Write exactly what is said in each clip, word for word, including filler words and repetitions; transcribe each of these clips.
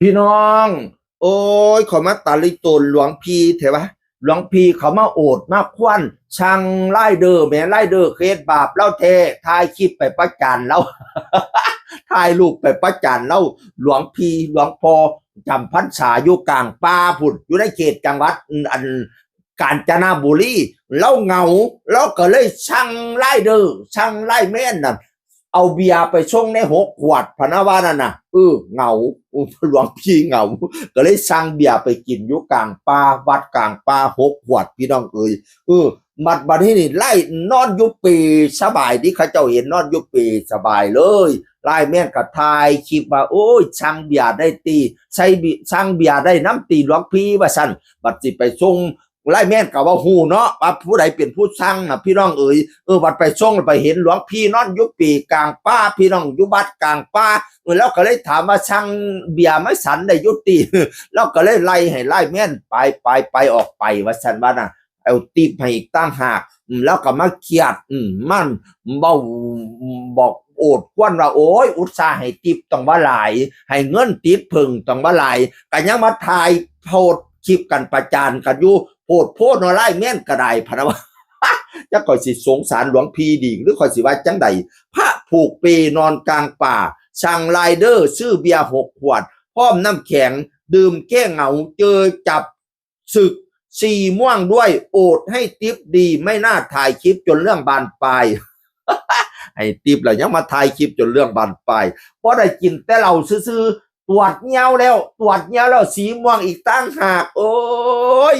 พี่น้อง โอ้ย เขามาตะลิโตนหลวงพี่แท้วะ หลวงพี่เขามาโอดมาคว่าน สั่งรายเดอร์แหม รายเดอร์เฮ็ดบาปลาวแท้ ถ่ายคลิปไปประจานลาว ถ่ายรูปไปประจานลาว หลวงพี่หลวงพ่อจำพรรษาอยู่กลางป่าพุ้น อยู่ในเขตจังหวัด อัน กาญจนบุรี ลาวเหงา ลาวก็เลยสั่งรายเดอร์ สั่งไลน์แมนนั่น เอาเบียร์ไปส่งแหน่หกขวด พะนะว่านั่นน่ะ เออ เหงา เออ หลวงพี่เหงา ก็เลยสั่งเบียร์ไปกินอยู่กลางป่า วัดกลางป่าหกขวด พี่น้องเอ๋ย เออ บัด บัดนี้นี่ไล่นอนอยู่เปสบายเด้ เขาเจ้าเห็นนอนอยู่เปสบายเลย ไลน์แมนก็ถ่ายคลิปว่า โอ้ย สั่งเบียร์ได้ติ ใส่บิ สั่งเบียร์ได้นำติหลวงพี่ ว่าซั่น บัดสิไปส่ง ไลน์แมนก็ว่าฮู้เนาะ ว่าผู้ใดเป็นผู้สั่งน่ะ พี่น้องเอ๋ย เออ บัดไปส่งไปเห็นหลวงพี่นอนอยู่เปกลางป่า พี่น้อง อยู่วัดกลางป่า เออ ลาวก็เลยถามว่าสั่งเบียร์มาฉันได้อยู่ติ ลาวก็เลยไล่ให้ไลน์แมนไป ไป ไป ออกไป ว่าซั่นว่าน่ะ เอาทิปให้อีกต่างหาก อืม ลาวก็มาเครียด อืม มันเว้า บอกโอดคว่านว่า โอ้ย อุตส่าห์ให้ทิปต้องว่าหลาย ให้เงินติดเพิ่งต้องว่าหลาย ก็ยังมาถ่ายโพสต์คลิปกันประจานกันอยู่ โพดโพดเนาะ ไลน์แมนก็ได้ พะนะว่า จักข้อยสิสงสารหลวงพี่ดี หรือข้อยสิว่าจั่งใด พระผูกเปนอนกลางป่า สั่งรายเดอร์ซื้อเบียร์หกขวด พร้อมน้ำแข็ง ดื่มแก้เหงา เจอจับสึกสี่ม่วงด้วย โอดให้ทิปดี ไม่น่าถ่ายคลิปจนเรื่องบานปลาย ให้ทิปแล้วยังมาถ่ายคลิปจนเรื่องบานปลาย บ่ได้กินแต่เหล้าซื่อๆ ตรวจเยี่ยวแล้ว ตรวจเยี่ยวแล้ว สีม่วงอีกต่างหาก โอ้ย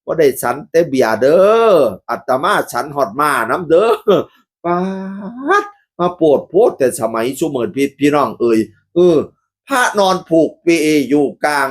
บ่ได้ฉันแต่เบียร์เด้อ อาตมาฉันฮอดม้านำเด้อ ป๊าด มาโพดโพดแต่สมัยซุมื้อนี้ พี่น้องเอ๋ย เออ พระนอนผูกเปอยู่กลาง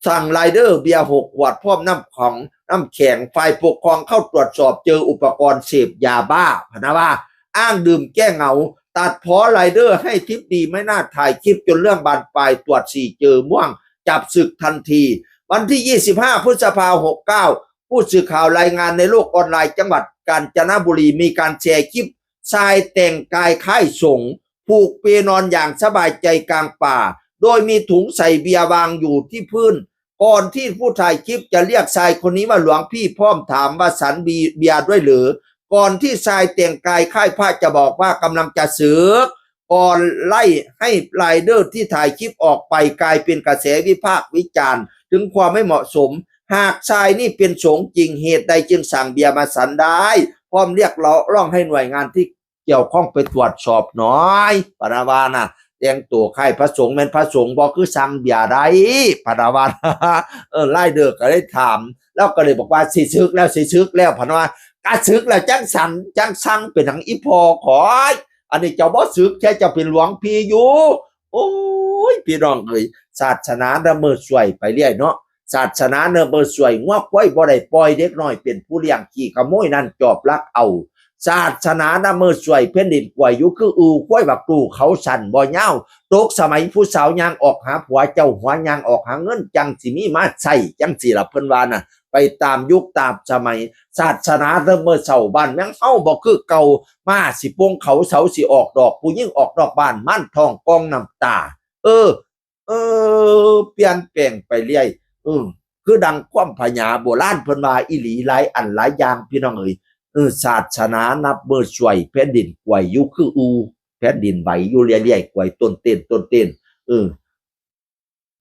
สั่งรายเดอร์เบียร์หกขวด พร้อมน้ำของ น้ำแข็ง ฝ่ายปกครองเข้าตรวจสอบ เจออุปกรณ์เสพยาบ้า พะนะว่า อ้างดื่มแก้เหงา ตัดพ้อรายเดอร์ให้ทิปดี ไม่น่าถ่ายคลิปจนเรื่องบานปลาย ตรวจสี่เจอม่วง จับสึกทันที วันที่ยี่สิบห้าพฤษภาหกเก้า ผู้สื่อข่าวรายงานในโลกออนไลน์ จังหวัดกาญจนบุรี มีการแชร์คลิปชายแต่งกายคล้ายสงฆ์ ผูกเปนอนอย่างสบายใจกลางป่า โดยมีถุงใส่เบียร์วางอยู่ที่พื้น ก่อนที่ผู้ถ่ายคลิปจะเรียกชายคนนี้ว่าหลวงพี่ พร้อมถามว่าฉันมีเบียร์ด้วยหรือ ก่อนที่ชายแต่งกายคล้ายพระจะบอกว่ากำลังจะสึก ก่อนไล่ให้รายเดอร์ที่ถ่ายคลิปออกไป กลายเป็นกระแสวิพากษ์วิจารณ์ถึงความไม่เหมาะสม หากชายนี่เป็นสงฆ์จริง เหตุใดจึงสั่งเบียร์มาฉันได้ พร้อมเรียกร้องให้หน่วยงานที่เกี่ยวข้องไปตรวจสอบหน่อย พะนะว่าน่ะ แต่งตัวคล้ายพระสงฆ์ แม่นพระสงฆ์บ่ คือสั่งเบียร์ได้ พะนะว่า เออ รายเดอร์ก็เลยถาม ลาวก็เลยบอกว่า สิสึกแล้ว สิสึกแล้ว พะนะว่า กะสึกแล้วจั่งสั่ง จั่งสั่ง เป็นหยังอีพ่อข้อย อันนี้เจ้าบ่สึก แค่เจ้าเป็นหลวงพี่อยู่ โอ้ย พี่น้องเอ๋ย ศาสนาละเมิดสวยไปเรื่อยเนาะ ศาสนาละเมิดสวย งัวควายบ่ได้ปล่อย เด็กน้อยเป็นผู้เลี้ยง ขี้ขโมยนั่นจอบลักเอา ศาสนาละเมิดสวย แผ่นดินกวายอยู่คืออู ควายบักตู้เขาสั้นบ่ยาว ตกสมัยผู้สาวย่างออกหาผัว เจ้าหัวย่างออกหาเงิน จั่งสิมีมาใช้ จั่งซี้ล่ะเพิ่นว่าน่ะ ไปตามยุคตามสมัย ศาสนาละเมิดเสา บ้านเมืองเฮาบ่คือเก่า ม้าสิป่งเขา เสาสิออกดอก ผู้หญิงออกนอกบ้าน ม่านท้องกองน้ำตา เออ เออ เปลี่ยนแปลงไปเรื่อย เออ คือดังความพญาโบราณเพิ่นว่าอีหลี หลายอันหลายอย่าง พี่น้องเอ๋ย เออ ศาสนาละเมิดสวย แผ่นดินกวายอยู่คืออู แผ่นดินไหวอยู่เรื่อยๆ กวายต้นเต้น ต้นเต้น เออ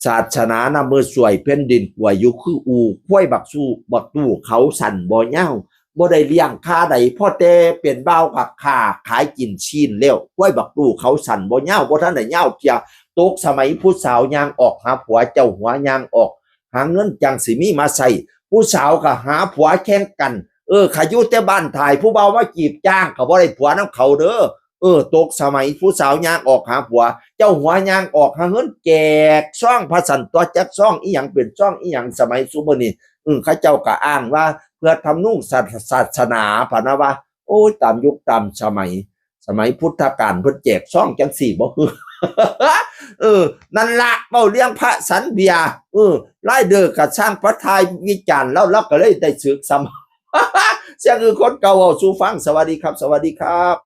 ศาสนาละเมิดสวย แผ่นดินกวายอยู่คืออู ควายบักสู้ บักตู้เขาสั้นบ่ยาว บ่ได้เลี้ยงค่าใด พอแต่เป็นบ่าวก็ค้าขายกินชิ้นแล้ว ควายบักตู้เขาสั้นบ่ยาว บ่ทันได้ยาวเที่ย ตกสมัยผู้สาวย่างออกหาผัว เจ้าหัวย่างออกหาเงิน จั่งสิมีมาใช้ ผู้สาวก็หาผัวแข่งกัน เออ ขะอยู่แต่บ้านถ่าย ผู้บ่าวมาจีบจ้าง ก็บ่ได้ผัวนำเขาเด้อ เออ ตกสมัยผู้สาวย่างออกหาผัว เจ้าหัวย่างออกหาเงิน แจกซอง พะซั่นตั๊ว จักซองอีหยังเป็นซองอีหยัง สมัยซุมื้อนี้ เออ เขาเจ้าก็อ้างว่าเพื่อทำนุศาสนา พะนะว่า โอ้ย ตามยุคตามสมัย สมัยพุทธกาลเพิ่นแจกซองจั่งซี้บ่ เออ นั่นละ เว้าเรื่องพระฉันเบียร์ เออ รายเดอร์ก็ช่างประทายวิจารณ์ แล้ว แล้วก็เลยได้สึกซ้ำ เสียงคือคนเก่าเว้าสู่ฟัง สวัสดีครับ สวัสดีครับ